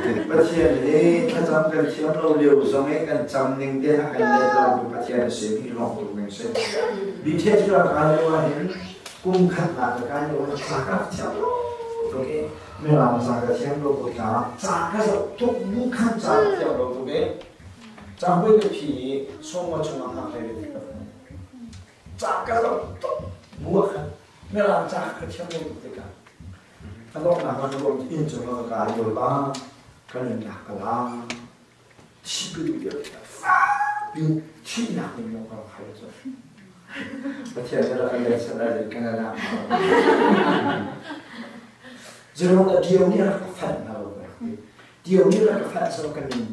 Pathian hi thlacam kan thiam lo lio zong i kan cam ning te a kan let lo tu Pathian a si mi lawng tuk ning si. BTS ka kai lio ah hin kum khat nak ka kai lio ah ca ka thiam lo tuk i Mirang ca ka thiam lo tuk ca ca ka zoh tuk bu khan ca ka thiam lo tuk i cangpui ka phi i sawma chungah hngak hlei ve ka ca ka zoh tuk bu ah khan Mirang ca ka thiam lo tuk tikah a donghnak ah ka ruah inn cung ah ka kai Bawipa ka nunnak ka la thi ka duh deuh tikah fakpi thihnak ding lawng ka rak hal cu Pathian nih rak kan let sal ai Canada Zeruang dah Dio nih rak ka fanh hna lo ka rak ti Dio nih rak ka fanh so ka min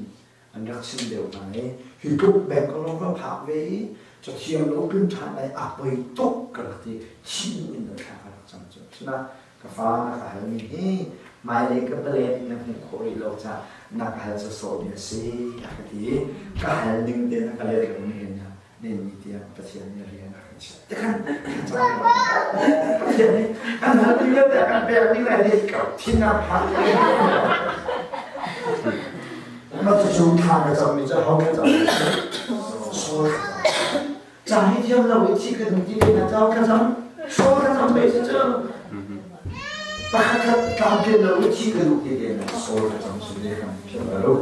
an rak chim deuh hna i hi tluk bank lawng ka phak ve i cathiam lo tlun ṭhan lai a poi tuk ka rak ti thi in thla ka rak cam cu cuna ka fa na ka halmi hi hmailei ka palen na hmuh khawh rih lo caah na ka hal sawsawhmi a si a ka ti i ka hal ning te na ka let lo nihin nen ni tiang Pathian nih rian a kan chiah te khan Pathian nih kan hal mi vialte a kan pek ding lai ti ka thin a phang Mah cucu thla ka cammi cu ho ka cam Saul ca hi thiam lo i thi ka duh ti na cau ka cam Saul ka cam ve cu pakhat khat tlamtlin lo i thi ka duh ti te na Saul ka cam su te kan phial lo.